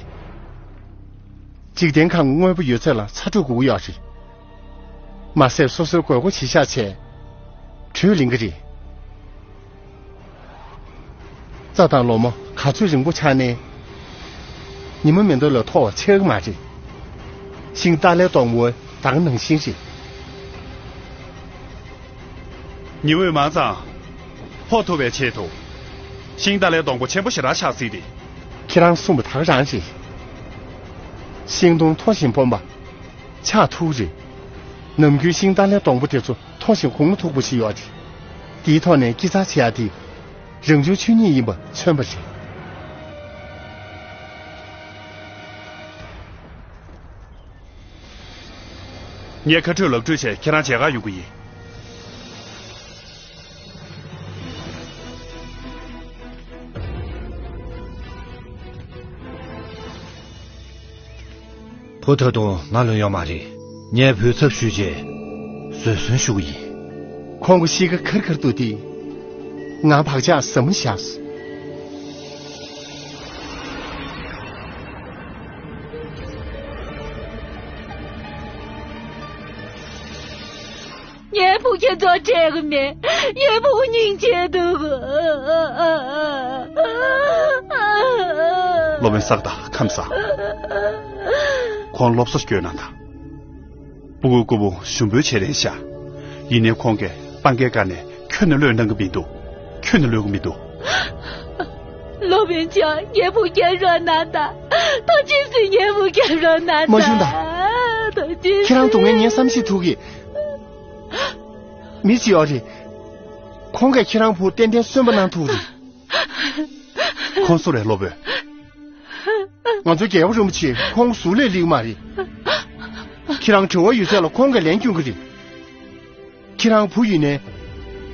འཇིག་རྟེན་ཁམས་དངོས་པོ་ཡོད་ཚད་ལ་ཚ་དྲོད་དགོས་ཀྱི་ཡོད་རེད། མ་ཟད་སོ་སོའི་དགོས་མཁོ་གཞིར་བཞག་བྱས། དྲོད་ལེན་གྱི་རེད། རྩྭ་དང་ལོ་མ་ག་ཚོད་རིང་པོ་ཆགས་ནའི། ཉི་མ་མེ་ཏོག་ལས་མཐོ་བ་ཆགས་ཀྱི་མ་རེད། ཤིང་ཏཱ་ལའི་སྡོང་པོ་ད་ག་ནང་བཞིན་རེད། ཉི་འོད་མང་ཙང་ཕོག་ཐུབ་པའི་ཆེད་དུ། ཤིང་ཏཱ་ལའི་སྡོང་པོ་ཆེན་པོ་ཞེ་དྲག་ཆགས་སྲིད་དེ། ཁྱེད་རང་གསུངས་པ་ད་ག་རང་རེད། ཤིང་སྡོང་མཐོ་ཞིང་སྦོམ་པ། ཆགས་ཐུབ་རེད། ནམ་རྒྱུན་ཤིང་ཏཱ་ལའི་སྡོང་པོ་དེ་ཚོ་མཐོ་ཞིང་གོང་མཐོ་པོ་ཞིག་ཡོད་རེད། དེའི་ཐོག་ནས་དཀྱིལ་ཆགས་བྱེད་ཡ་དེ། རང་བྱུང་ཆོས་ཉིད་ཡིན་པ་མཚོན་པ་རེད། ངས་ཁ་སྤྲོད་ལག་སྤྲོད་བྱས་ཁྱེད་རང་མཇལ་ཁ་ཡོང་གི་ཡིན། བུ་ད་དུང་ནང་ལོགས་ཡོད་མ་རེད། ངས་བུའི་ཚབ་ཞུས་རྗེས་བཟོད་གསོལ་ཞུ་གི་ཡིན། ཁོང་གི་གཤིས་ཀ་ཁར་ཁར་འདུག་སྟེ། ང་བག་ཆགས་ཟབ་མོ་བཞག་སོང་། ངའི་བུ་ཁྱེད་ཚོར་སྤྲད་གི་མེད། ངའི་བུ་སྙིང་རྗེ་འདུག་སློབ་དཔོན་བསགས་དང་ཁམས་བཟང་། ཁོང་སློབ་གསོ་སྐྱོན་གནང་དང་། སྤུ་གུ་སྐུ་བོ་ཞུམ་པོའི་བྱེད་རན་ཤག་ཡིན་ནའི་ཁོང་གིས་སྤང་གའི་སྒང་ནས་ཁྱོན་ནས་གློད་གནང་གི་མི་འདུག་ཁྱོན་ནས་གློད་གི་མི་འདུག་སློབ་དཔོན་མཆོག་ངའི་བུ་སྐྱོབ་རོགས་གནང་དང་། ཐུགས་རྗེ་ཆེ། ངའི་བུ་སྐྱོབ་རོགས་གནང་དང་། མ་ཞུམ་དང་། ཐུགས་རྗེ་ཆེ། ཁྱེད་རང་སྡུག་བསྔལ་ངས་བསམ་ཤེས་ཐུབ་གི། མི་ཅིག་ཡོད་རེད། ཁོང་གིས་ཁྱེད་རང་བུ་ཏན་ཏན་གསོན་པོ་གནང་ཐུབ་རེད། ཁོང་སུ་རེད་སློབ་དཔོན། ང་ཚོ་རྒྱལ་བ་རིན་པོ་ཆེ་ཁོང་གཟུགས་ལས་ལེགས་མ་རེད། ཁྱེད་རང་དྲི་བ་ཡོད་ཚད་ལ་ཁོང་གིས་ལན་སྐྱོན་གི་རེད། ཁྱེད་རང་བུ་ཡིན་ནའི།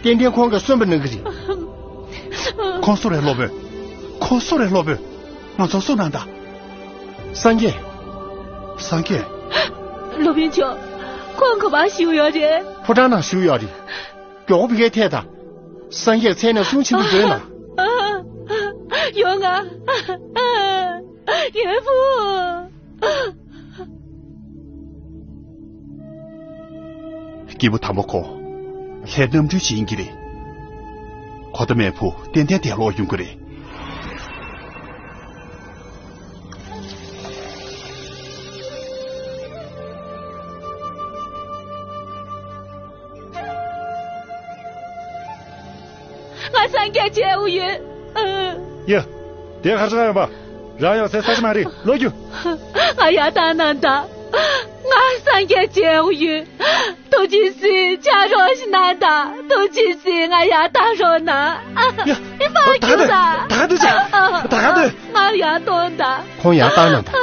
ཏན་ཏན་ཁོང་གིས་གསོན་པོ་གནང་གི་རེད། ཁོང་སུ་རེད་སློབ་དཔོན། ཁོང་སུ་རེད་སློབ་དཔོན། ང་ཚོ་སུ་ནང་ད། སངས་རྒྱས། སངས་རྒྱས། སློབ་དཔོན་མཆོག་ཁོང་ག་པར་བཞུགས་ཡོད་རེད། ཕོ་བྲང་ནང་བཞུགས་ཡོད་རེད། མགྱོགས་པོ་ཕ་གིར་ཐད་དང་། སངས་རྒྱས་མཚན་ནས་གསུང་ཆེན་པོ་མཛོད་ན། ཡོང་ང་། ངའི་བུ། སྐྱེས་བུ་དམ་པ་ཁོ། ལྷའི་རྣམ་སྤྲུལ་ཅིག་ཡིན་གྱི་རེད། གོ་ད་མའི་བུ་ཏན་ཏན་དེ་ལོག་ཡོང་གི་རེད། ང་སངས་རྒྱས་མཇལ་འོ་ཡོད། ཡ། དེ་གར་ཆགས་ཡོང་པ། རང་ཡང་ཟེར་ས་ཆ་མ་རེད་ལོ་རྒྱུ། ང་ཡར་བཏང་གནང་དང་། ང་སངས་རྒྱས་མཇལ་འོ་ཡོད། ཐུགས་རྗེ་གཟིགས་ཕྱག་རོགས་ཤིག་གནང་དང་། ཐུགས་རྗེ་གཟིགས་ང་ཡར་བཏང་རོགས་གནང་། ཡ། ཨི་མ་ད་རྒྱུ་ད། ད་ག་དུས་ཆགས། ད་ག་དུས། ང་ཡར་གཏོང་དང་། ཁོང་ཡར་བཏང་གནང་དང་།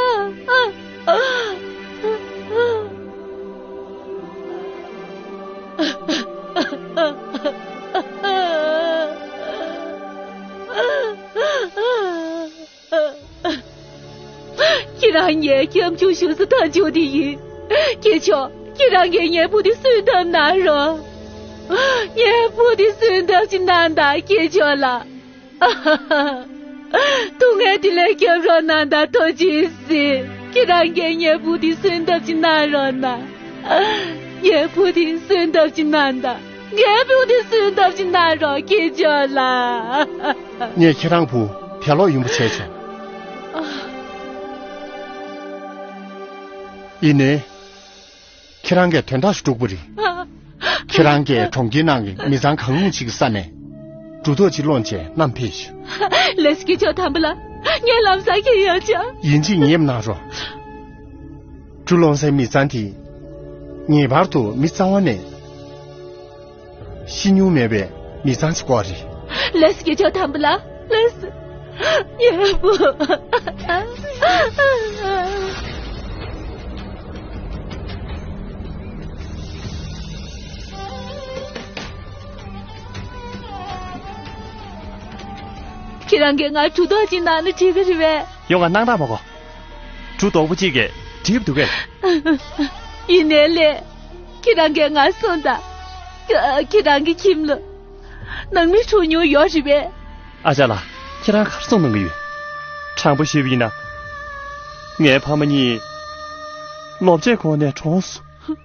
ཁྱེད་རང་ངའི་སྐྱབས་འཇུག་ཞུ་ས་མཐའ་མཇུག་དེ་ཡིན། སྐྱེས་མཆོག་ཁྱེད་རང་གིས་ངའི་བུ་དེ་གསོན་ཐབས་གནང་རོགས། ངའི་བུ་དེ་གསོན་ཐབས་ཅིག་གནང་དང་སྐྱེས་མཆོག་ལགས། སྡུག་བསྔལ་དེ་ལས་སྐྱོབ་རོགས་གནང་དང་། ཐུགས་རྗེ་གཟིགས། ཁྱེད་རང་གིས་ངའི་བུ་དེ་གསོན་ཐབས་ཅིག་གནང་རོགས་གནང་། ངའི་བུ་དེ་གསོན་ཐབས་ཅིག་གནང་དང་། ངའི་བུ་དེ་གསོན་ཐབས་ཅིག་གནང་རོགས། སྐྱེས་མཆོག་ལགས། ངས་ཁྱེད་རང་བུ་དེ་ལོག་ཡོང་པ་བྱས་ཆོག་ཡིན་ནའི། ཁྱེད་རང་གིས་དོན་དག་ཞིག་དཀྲུགས་པ་རེད། ཁྱེད་རང་གིས་གྲོང་ཁྱེར་ནང་གི་མི་ཚང་གང་རུང་ཞིག་གི་ས་ནས་གྲུ་ཐོག་ཅིག་སློང་བྱས་བསྣམས་ཕེབས་ཤོག་ལགས་སོ་སྐྱེས་མཆོག་དམ་པ་ལགས། ངས་ལམ་སང་ཁྱེར་ཡོང་བྱ། ཡིན་གཅིག་ངེས་པ་གནང་རོགས། གྲུ་སློང་སའི་མི་ཚང་དེ་ངེས་པར་དུ་མི་གཙང་བ་ནས་ཤི་མྱོང་མེད་པའི་མི་ཚང་ཅིག་དགོས་རེད། ལགས་སོ་སྐྱེས་མཆོག་དམ་པ་ལགས། ལགས་སོ། ངའི་བུ། ཁྱེད་རང་གིས་ང་གྲུ་ཐོག་ཅིག་གནང་ན་འགྲིག་གི་རེད་པས། ཡོང་ང་སྣང་དག་མ་གོ། གྲུ་རྡོག་པོ་གཅིག་གིས་འགྲིག་འདུག་གས། ཡིན་ནའི་ལགས། ཁྱེད་རང་གིས་ང་གསུངས་དང་། ཁྱེད་རང་གི་ཁྱིམ་ལ་ནང་མི་གྲོངས་མྱོང་ཡོད་རེད་པས། ཨ་ཅག་ལགས། ཁྱེད་རང་ག་རེ་གསུང་གནང་གི་ཡོད། དྲང་པོ་ཞུས་པ་ཡིན་ན། ངའི་ཕ་མ་གཉིས་ལོ་བརྒྱད་གོང་ནས་གྲོངས་སོང་།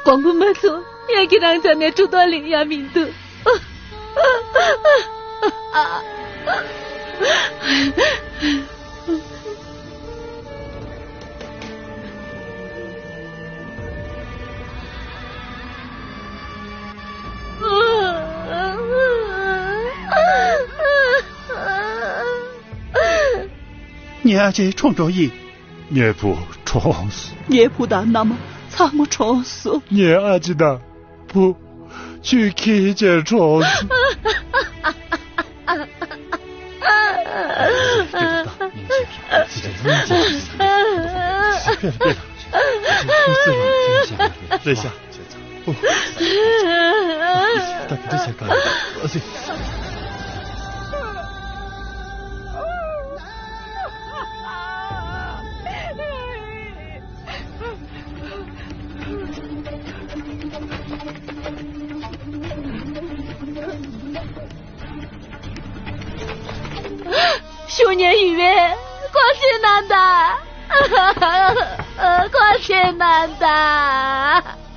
དགོངས་པ་མ་ཚོམ། ཡང་ཁྱེད་རང་རྩ་ནས་གྲུ་ཐོག་ལེན་ཡ་མི་འདུག་ངའི་ཨ་ཅེ་གྲོངས་འགྲོ་ཡི། ངའི་བུ་གྲོངས་སོང་། ངའི་བུ་དང་མནའ་མ་ཚང་མ་གྲོངས་སོང་། ངའི་ཨ་ཅེ་དང་བུ་ཆུས་ཁྱེར་བྱས་གྲོངས་སོང་། རེད་ཤག་ད་དེ་འདྲ་བྱས་ག་རེ། ཨ་ཙི། ཁོ་ཉལ་ཡོད་པས། སྐོར་ཆེན་གནང་དང་། སྐོར་ཆེན་གནང་དང་།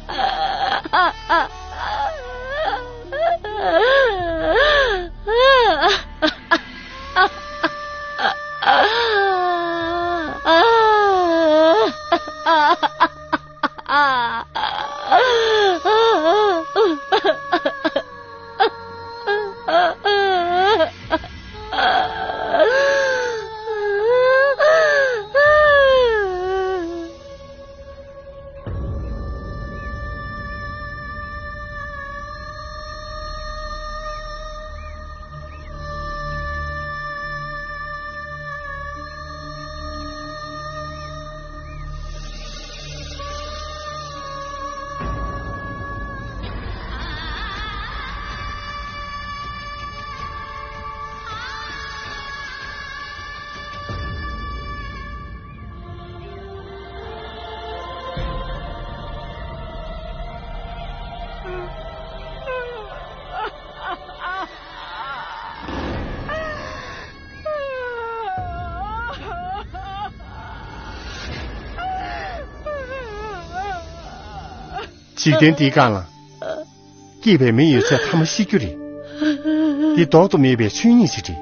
འཇིག་རྟེན་འདིའི་སྒང་ལ། སྐྱེས་པའི་མི་ཡོད་ཚད་ཐ་མ་ཤི་རྒྱུ་རེད། འདི་ལྡོག་ཏུ་མེད་པའི་ཆོས་ཉིད་ཅིག་རེད།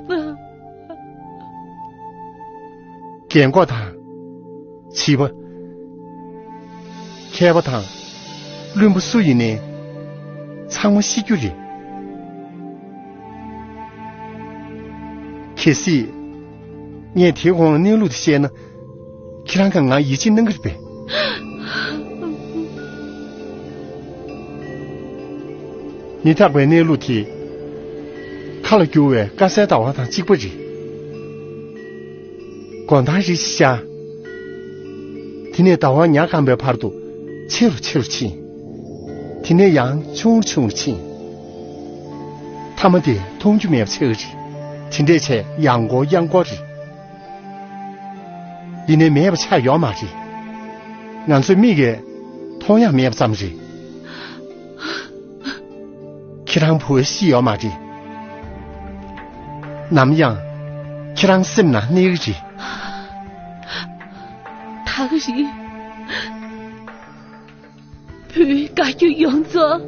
རྒན་གོག་དང་། བྱིས་པ། མཁས་པ་དང་། བླུན་པོ་སུ་ཡིན་ནའི། ཚང་མ་ཤི་རྒྱུ་རེད། གལ་སྲིད། ངས་དེའི་གོང་ལ་གནས་ལུགས་དེ་བཤད་ན། ཁྱེད་རང་གིས་ང་ཡིད་ཆེས་གནང་གི་རེད་པས། མི་རྟག་པའི་གནས་ལུགས་དེ། མཁའ་ལ་རྒྱུ་བའི་དཀར་གསལ་ཟླ་བ་དང་གཅིག་པ་རེད། དགོང་དག་རེ་ཞིག་ཤར། དེ་ནས་ཟླ་བ་ཉ་གང་པའི་བར་དུ་ཆེ་རུ་ཆེ་རུ་ཕྱིན། དེ་ནས་ཡང་ཆུང་རུ་ཆུང་རུ་ཕྱིན། མཐའ་མ་དེ་མཐོང་རྒྱུ་མེད་པ་ཆགས་ཀྱི་རེད། དེ་འདྲས་བྱས་ཡང་འགོར་ཡང་འགོར་རེད། ཡིན་ནའི་མེད་པ་ཆགས་ཡོད་མ་རེད། ང་ཚོའི་མིག་གིས་མཐོང་ཡང་མེད་པ་ཙམ་རེད། ཁྱེད་རང་བུ་ཤི་ཡོད་མ་རེད། ནམ་ཡང་ཁྱེད་རང་སེམས་ནང་གནས་ཀྱི་རེད། ད་ག་རེད། བུའི་དགའ་སྐྱིད་ཡོངས་རྫོགས་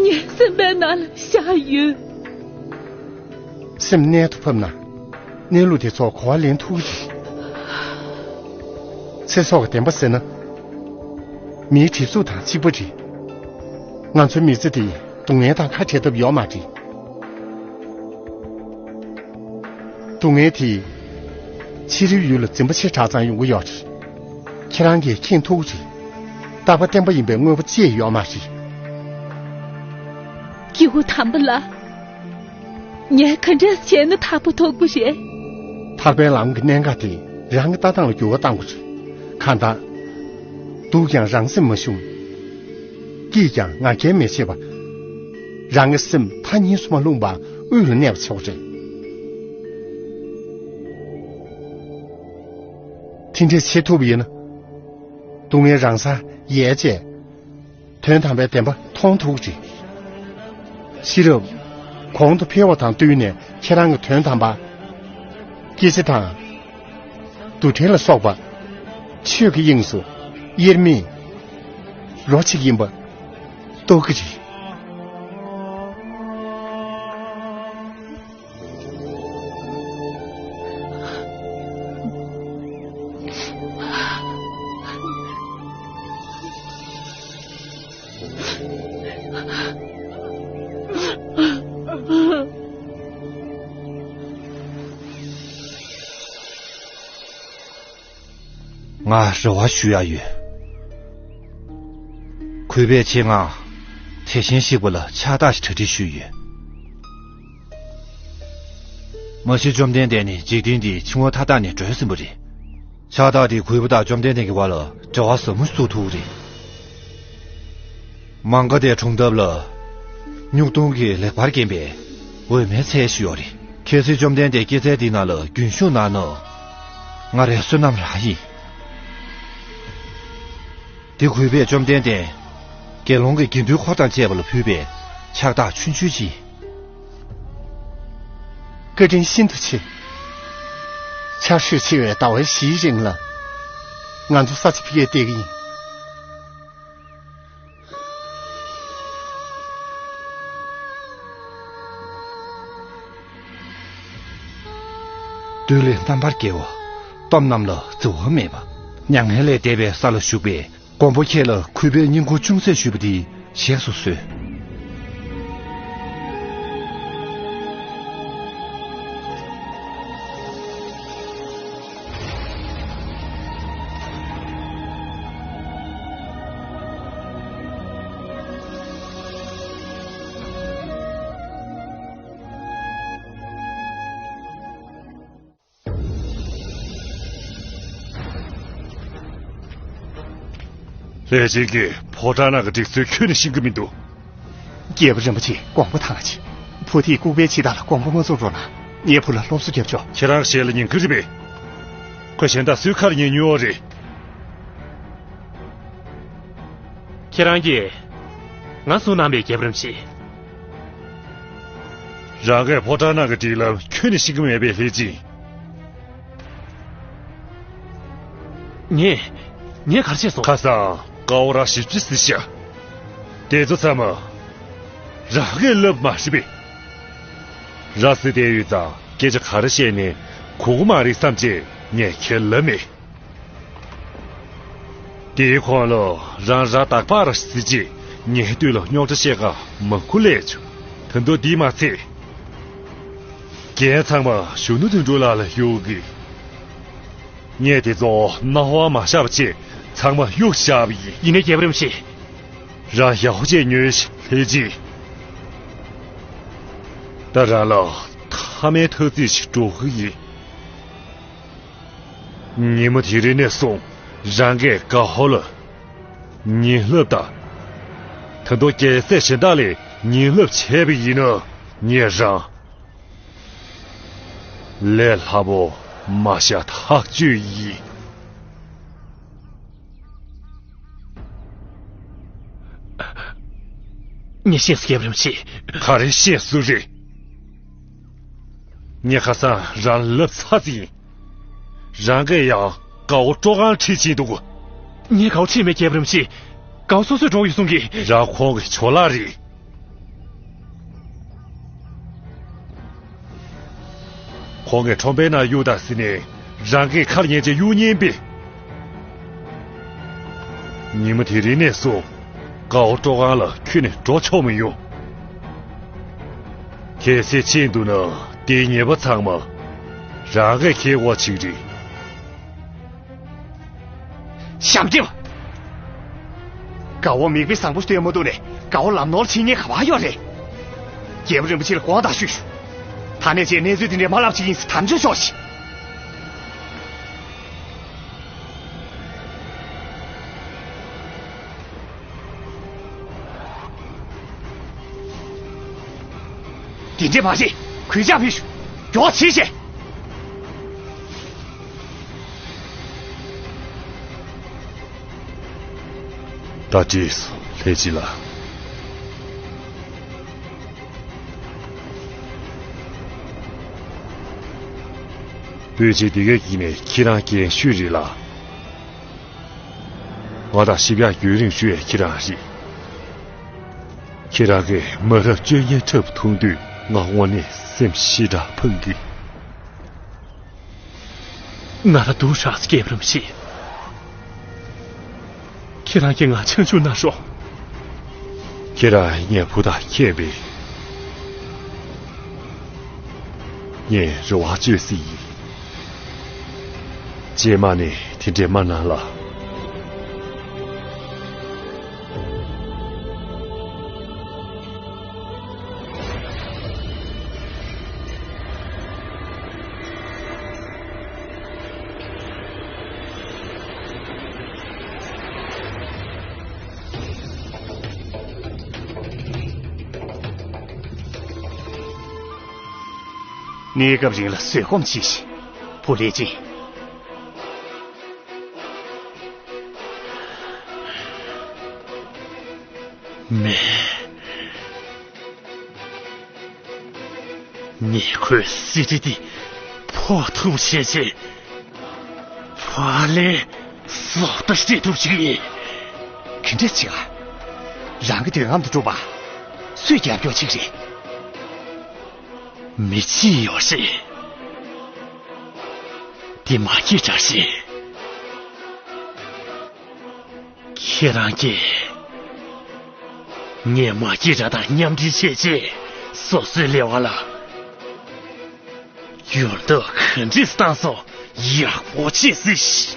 ངའི་སེམས་པའི་ནང་ལ་བཞག་ཡོད། སེམས་རྣལ་དུ་ཕབ་ན། གནས་ལུགས་དེ་ཚོ་གོ་བ་ལེན་ཐུབ་ཀྱི་རེད། ཚེ་སྲོག་གི་བདེན་པ་ཟེར་ན། མིའི་གྲིབ་གཟུགས་དང་གཅིག་པ་རེད། ང་ཚོའི་མི་ཚེ་འདི་སྡུག་བསྔལ་དང་ཁ་བྲལ་ཐབས་ཡོད་མ་རེད། སྡུག་བསྔལ་དེས་ཕྱི་རོལ་ཡུལ་ལ་འཛིན་པ་ཆེ་དྲགས་ཙང་ཡོང་གི་ཡོད་རེད། ཁྱེད་རང་གིས་མཁྱེན་ཐུབ་ཀྱི་རེད། རྟག་པ་བརྟན་པ་ཡིན་པའི་དངོས་པོ་ཅི་ཡང་ཡོད་མ་རེད། སྐྱེས་བུ་དམ་པ་ལགས། ངས་ག་འདྲས་བྱས་ན་ཐར་པ་ཐོབ་དགོས་རེད། ཐར་པའི་ལམ་གྱི་གནད་འགག་དེ་རང་གི་ལྟ་སྟངས་ལ་འགྱུར་བ་གཏང་དགོས་རེད། གང་ལྟར། སྡུག་ཀྱང་རང་སེམས་མ་ཞུམ། སྐྱིད་ཀྱང་ང་རྒྱལ་མི་བྱེད་པ། རང་གི་སེམས་མཐའ་གཉིས་སུ་མ་ལྷུང་བར་དབུས་ལ་གནས་པ་བྱེད་དགོས་རེད། དེ་འདྲས་བྱེད་ཐུབ་པ་ཡིན་ན། སྡུག་བསྔལ་རང་སར་ཡལ་བྱས། དོན་དམ་པའི་བདེན་པ་མཐོང་ཐུབ་ཀྱི་རེད། ཤེས་རབ་གོང་དུ་འཕེལ་བ་དང་བསྟུན་ནས་ཁྱེད་རང་གི་དོན་དམ་པ། སྐྱེ་འཆི་དང་། འདུ་འབྲལ་ལ་སོགས་པ། ཆོས་ཀྱི་དབྱིངས་སུ་དབྱེར་མེད་རོ་གཅིག་ཡིན་པ་རྟོགས་ཀྱི་རེད། ང་རེ་བ་ཞུ་ཡག་ཡོད། གུས་པས་ཆེད་མངགས་དེ་བཞིན་གཤེགས་པ་ལ་ཕྱག་རྟགས་ཤིག་གྲ་སྒྲིག་ཞུས་ཡོད། མ་གཞི་བཅོམ་ལྡན་འདས་ནི་འཇིག་རྟེན་འདི་འཆིང་བ་མཐའ་དག་ནས་སྒྲོལ་ཟིན་པ་རེད། ཕྱག་རྟགས་འདིས་གུས་པ་དང་བཅོམ་ལྡན་འདས་ཀྱི་བར་ལ་འབྲེལ་བ་ཟབ་མོ་བཙུགས་ཐུབ་ཀྱི་རེད། མ་ག་དྷའི་གྲོང་འདབས་ལ་སྨྱུག་དུང་གི་ལེགས་པར་བརྒྱན་པའི་འོད་མའི་ཚལ་ཞིག་ཡོད་རེད། གལ་སྲིད་བཅོམ་ལྡན་འདས་སྐྱེད་ཚལ་འདི་ནང་ལ་རྒྱུན་ཞུགས་གནང་ན། ང་རའི་བསོད་ནམས་རང་ཡིན། འདི་གུས་པས་བཅོམ་ལྡན་འདས་དགེ་སློང་གི་དགེ་འདུན་འཁོར་དང་བཅས་པ་ལ་ཕུལ་བའི་ཕྱག་རྟགས་ཆུང་ཆུང་ཅིག། བཀའ་དྲིན་ཤིན་ཏུ་ཆེ། ཆར་ཞོད་ཆེ་བའི་ཟླ་བ་བཞིའི་རིང་ལ། ང་ཚོ་ས་ཆ་ཕ་གིར་བསྡད་ཀྱི་ཡིན། བདུད་ལས་རྣམ་པར་རྒྱལ་བ། གཏམ་རྣམས་ལ་བརྫི་བ་མེད་པ། མྱ་ངན་ལས་འདས་པའི་ས་ལ་བཞུགས་པའི་མགོན་པོ་ཁྱེད་ལ་གུས་པས་བསྙེན་བཀུར་ཅུང་ཟད་ཞུས་པ་འདི་གཞེས་སུ་གསོལ། ལྷས་སྦྱིན་གྱིས་ཕོ་བྲང་ནང་གི་སྒྲིག་སྲོལ་ཁྱོན་ནས་ཤེས་ཀྱི་མི་འདུག། རྒྱལ་པོ་རིན་པོ་ཆེ་དགོངས་པ་དྭངས་ཤིག། བུ་དེའི་ལྐུགས་པའི་ཕྱི་དག་ལ་དགོངས་པ་མ་ཚོམ་རོགས་གནང་། ངའི་བུ་ལ་སློབ་གསོ་རྒྱབ་ཆོག། ཁྱེད་རང་ཞལ་ལ་ཉན་གྱི་རེད་པས། ཁོས་གཞན་དག་སུའི་ཁ་ལ་ཉན་མྱོང་བ་རེད། ཁྱེད་རང་གིས་ང་བཟུང་གནང་བའི་རྒྱལ་པོ་རིན་པོ་ཆེ། རང་གིས་ཕོ་བྲང་ནང་གི་སྒྲིག་ལམ་ཁྱོན་ནས་ཤེས་ཀྱི་མེད་པས་ལྷས་སྦྱིན། ངས། ངས་ག་རེ་བྱས་སོང་། ཁ་སང་དཀར་པོ་རང་ཞིབ་ཅིག་གཟིགས་ཤག། དེ་ཚོ་ཚང་མ་རང་གིས་ལབ་མ་ཤེས་པས། རང་གཟིགས་བསྡད་ཡོད་ཙང་སྐད་ཆ་ག་རེ་བཤད་ནའི་གོ་གི་མ་རེད་བསམ་བྱས་ངས་ཁས་ལབ་མེད། དེའི་གོང་ལ་རང་རང་དག་པར་གཟིགས་རྗེས་ངའི་སྟོད་ལ་རྙོག་དྲ་བཤད་ག་མང་པོ་སླེབས་བྱུང་། ད་དུང་འདི་མ་ཚད། རྒྱན་ཚང་མ་གཞོན་ནུ་དོན་གྲུབ་ལགས་ལ་གཡུགས་གི། ངས་དེ་ཚོ་སྣང་བ་མ་ཤར་བ་བྱས་ཚང་མ་གཡུགས་བཞག་པ་ཡིན། ཡིན་ནའི་རྒྱལ་པོ་རིན་པོ་ཆེ། རང་ཡག་པོ་བྱས་ཉོན་ཞིག་ལྷས་སྦྱིན། ད་རང་ལ་མཐའ་མའི་ཐུགས་རྗེ་ཞིག་སྒྲུབ་གི་ཡིན། ཉིན་མོ་དེ་རིང་ནས་བཟུང་རང་གིས་དཀར་པོ་ལ་ཉེས་ལབ་དང་། ད་དུང་རྒྱལ་སྲས་གཞན་དག་ལ་ཉེས་ལབ་བྱས་པ་ཡིན་ན་ངས་རང་ལས་སླ་པོ་མ་བཞག་ཐག་ཆོད་ཡིན། ངས་ཤེས་སོང་རྒྱལ་པོ་རིན་པོ་ཆེ། ག་རེ་ཤེས་སོང་རེད། ངས་ཁ་སང་རང་ལབ་ཚར་ཙམ་ཡིན། རང་གིས་ཡང་དགའ་བོ་སྤྲོ་ཁང་ཁྲིད་ཕྱིན་འདུག་གོ། ངས་དགའ་བོ་ཁྲིད་མེད་རྒྱལ་པོ་རིན་པོ་ཆེ། དགའ་བོ་སོ་སོས་འགྲོ་ཡོད་གསུང་གི། རང་ཁོང་གི་ཇོ་ལགས་རེད། ཁོང་གིས་ཁྲོམ་པའི་ནང་གཡུགས་དང་ཟེར་ནས་རང་གིས་ཁ་ལ་ཉན་བྱས་གཡུགས་ཉན་པས། ཉིན་མོ་དེ་རིང་ནས་བཟུང་དགའ་བོ་སྤྲོ་ཁང་ལ་ཁྱོན་ནས་འགྲོ་ཆོག་མི་ཡོང་། གལ་སྲིད་ཕྱིན་འདུག་ན་དེའི་ཉེས་པ་ཚང་མ་རང་གིས་འཁྱེར་དགོས་ཅིག་རེད། ཞབས་འདྲེན་པ། དགའ་བོ་མིག་དཔེ་བཟང་པོ་སྟོན་མ་ཐུབ་ནས་དགའ་བོ་ལམ་ནོར་བྱེད་མཁན་ག་པར་ཡོད་རེད། རྒྱལ་པོ་རིན་པོ་ཆེ་ལ་དགོངས་དག་ཞུས་ཞུ། ད་ནས་བྱས་གནས་ཚུལ་དེ་འདྲའི་མ་ལབ་ཅིག་ཡིན་ཟེར་དམ་བཅའ་ཤོག་ཤིག། དེ་འདྲས་མ་བྱེད། གུས་ཕྱག་ཕུལ་ཞུ། མགྱོགས་བྱེད་བྱེད། ད་བྲིས་སོང་ལྷས་སྦྱིན་ལགས། སྤུན་མཆེད་འདི་གའི་དཀྱིལ་ནས་ཁྱེད་རང་རྒན་ཤོས་རེད་ལ། ང་དང་ཞིབ་ཡག་རྒྱུན་རིང་ཞུ་ཡས་ཁྱེད་རང་རེད། ཁྱེད་རང་གིས་མ་རབས་སྤྱོད་ངན་འཁྲབ་མཐོང་དུས་ང་དངོས་གནས་སེམས་ཞེ་དྲག་ཕངས་ཀྱི། ང་ལ་སྡུག་ཧྲག་སྐྱེས་པར་མི་ཤེས། ཁྱེད་རང་གིས་ང་ཆང་ཆུང་གནང་རོགས། ཁྱེད་རང་ངའི་བུ་དང་ཁྱད་པས། ངས་རེ་བ་བཅོལ་སྲིད་ཡིན། རྗེས་མ་ནས་དེ་འདྲས་མ་གནང་ལ། གནས་སྐབས་རིང་ལ་བཟོད་སྒོམ་གྱིས་ཤིག། བུ་ལྷས་སྦྱིན། མེད། ངས་ཁོའི་གཟི་བརྗིད་འདི་ཕོག་ཐུབ་བྱས་བྱས། ཨ་ལེ། ཟོག་ཏུ་བཤད་ཐུབ་ཅིག་ཡིན། ག་འདྲ་ཅིག་ཨ། རང་གི་འདོད་རྔམ་དུ་སྒྲུབ་པ། སུས་རྒྱབ་སྐྱོར་ཅིག་རེད། མི་ཅི་ཡོད་རེད། འདི་མ་སྐྱེས་དྲག་རེད། ཁྱེད་རང་གིས་ངས་མ་སྐྱེས་དགྲ་དང་མཉམ་འབྲེལ་བྱས་རྗེས་སོ་སོའི་ལས་དབང་ལ་འགྱུར་ལྡོག་ག་འདྲས་བཏང་སོང་། ཡག་པོ་བྱས་ཟིག